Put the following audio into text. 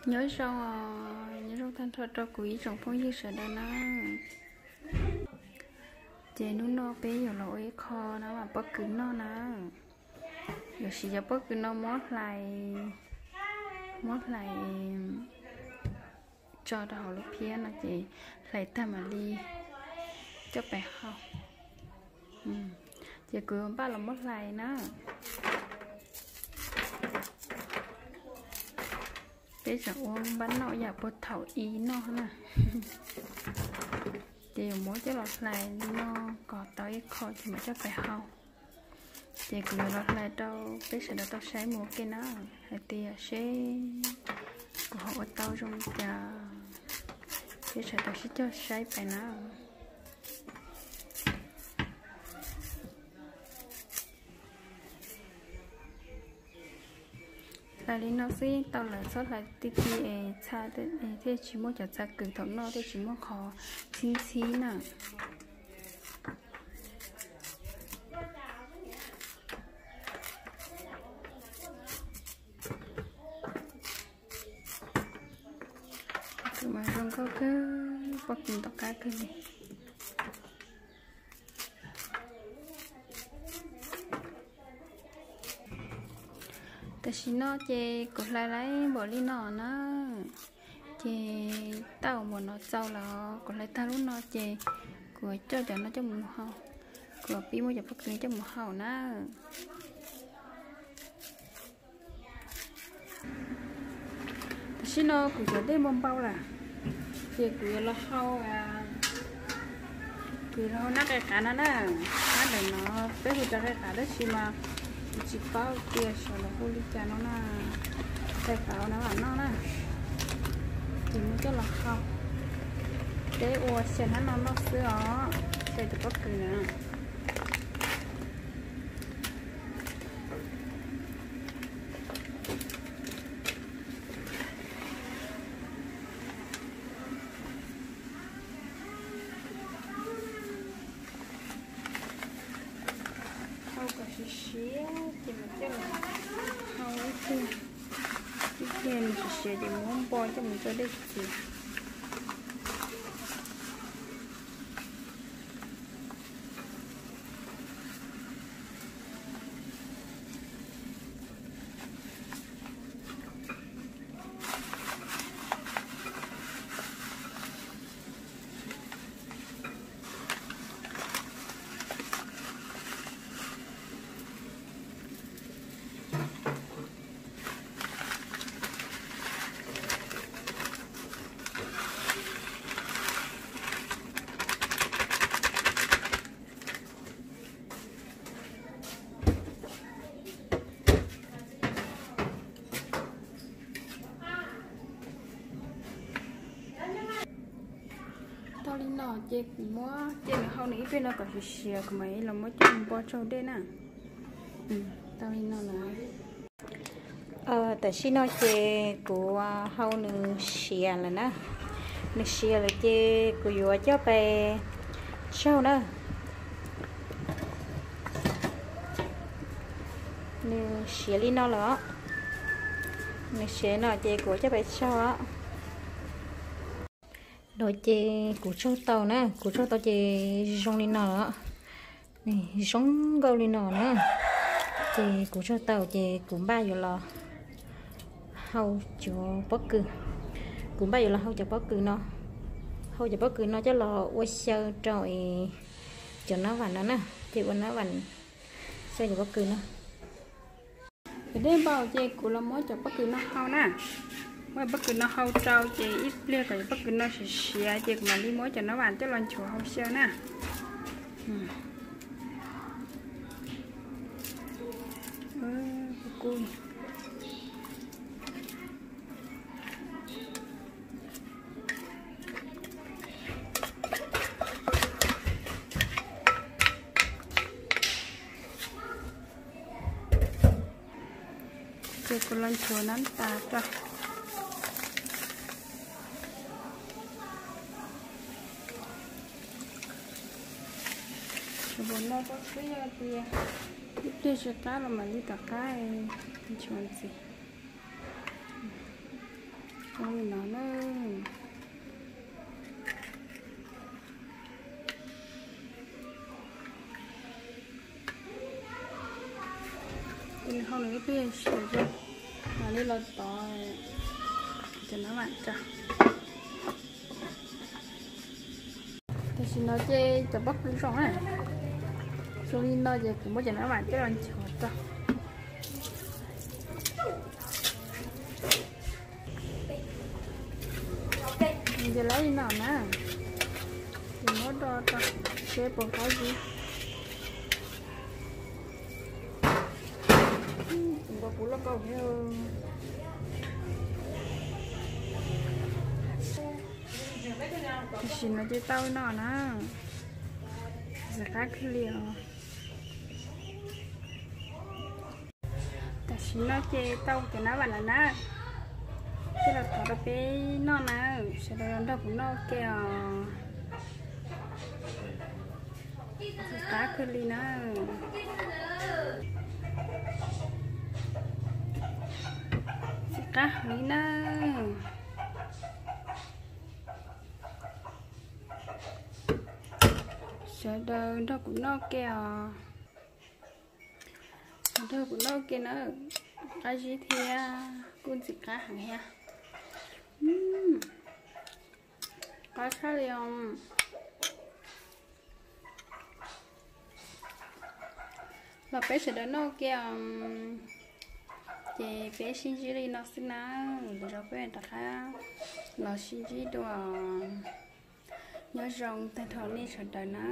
Nyob zoo os, nyob zoo tag nrho rau kuv ib tsoom phooj ywg sawv daws na. Ces hnub no peb yuav los ua ib qho na pob kws noj na. Yuav siv cov pob kws no muab hlais, muab hlais tso rau hauv lub phiab no ces hlais tag mam li coj pais hau. Ces kuv yuav npaj los muab hlais na. Peb tsam ua npaj noj yam puag thaum i noj na. Ces yuav muab coj los hlais li no kom tau ib qho ces mam coj pais hau. Ces kuv yuav los hlais rau peb sawv daws tau saib mus ua ke na, hais tias seb kuv ho ua tau zoo li cas, peb sawv daws sib cog saib pais na. Hlais li no xwb tau lawm, txhob hlais ti ti es txha, thiaj tsis muaj cov txha kws thaum noj thiaj tsis muaj qhov ntxhib ntxhib na. Kuv mas zoo nkauj kawg, pob kws tom qab kawg li. Tam sim no ces kuv hlais lawm npaum li no na. Ces tau npaum no txaus lawm, kuv hlais tag lub no ces kuv coj cov no coj mus hau, kuv pib muab cov pob kws coj mus hau na. Tam sim no kuv cov dej npau npau lawm, ces kuv yuav los hau, kuv yuav los hau nab qe qav no na. Nab ntawm no peb hu rau qe qav tab sis mas kuv tsis paub tias xyov lawv hu li cas no na. Qe qav no vam noj na. Ces muab coj los hau, peb ua xyaw hnab no noj xwb os, xyaw cov pob kws na. Hau kom siav siav ces mam coj los hau ib pliag, ib pliag nws siav siav ces muab npo coj mus tso dej txias. Tau li no ces kuv muab cia nws hau nws ib pliag no kom siav siav kuv mam li los muab coj npo tsaug dej na. Tau li no lawm. Tam sim no ces kuv hau nws siav lawm na. Nws siav lawm ces kuv yuav coj pais tsaug na. Nws siav li no lawm os. Nws siav no ces kuv coj pais tsaug os. No ces kuv tsaug tau na, kuv tsaug tau ces zoo li no lawm. Zoo nkauj li no na. Ces kuv tsaug tau ces kuv npaj yuav los hau cov pob kws. Kuv npaj yuav los hau cov pob kws no. Hau cov pob kws no coj los ua xyaw rau cov nab vam no na. Ces ua nab vam xyaw cov pob kws no. Cov dej npau ces kuv los muab cov pob kws no hau na. Muab pob kws no hau rau ces ib pliag kom cov pob kws no siav siav ces kuv mam li muab cov nab vam coj los nchuav hau xyaw na. Ces kuv los nchuav nab tas rau. Nchuav npau no rau xwb, yog tias ib pliag tsis qab los mam li tom qab nchuav ntxiv. Li no na. Ces nws hau nws ib pliag sim, mam li los tov cov nav vam tso. Tam sim no ces cov pob kws zoo na, zoo li no ces kuv muab cov nav vam coj los nchuav rau. Nchuav li no na, ces muab do rau seb puas qab zib. Kuv nkaus kuv lauj kaub thiab. Tam sim no ces tau no na, ntxim qab kawg li os. Tam sim no ces tau cov nav vam lawm na, coj los thov rau peb noj na, sawv daws los nrog kuv noj ua ke os. Ntxim qab kawg li na. Ntxim qab heev li na. Sawv daws nrog kuv noj ke os. Sawv daws nrog kuv noj ke na. Qab zib thiab kuj ntxim qab heev thiab. Qab tshaj li os. Los peb sawv daws noj ke os. Ces peb sib ntsib li no xwb na, lwm zaus peb rov qab los sib ntsib dua. Nyob zoo tag nrho nej sawv daws na.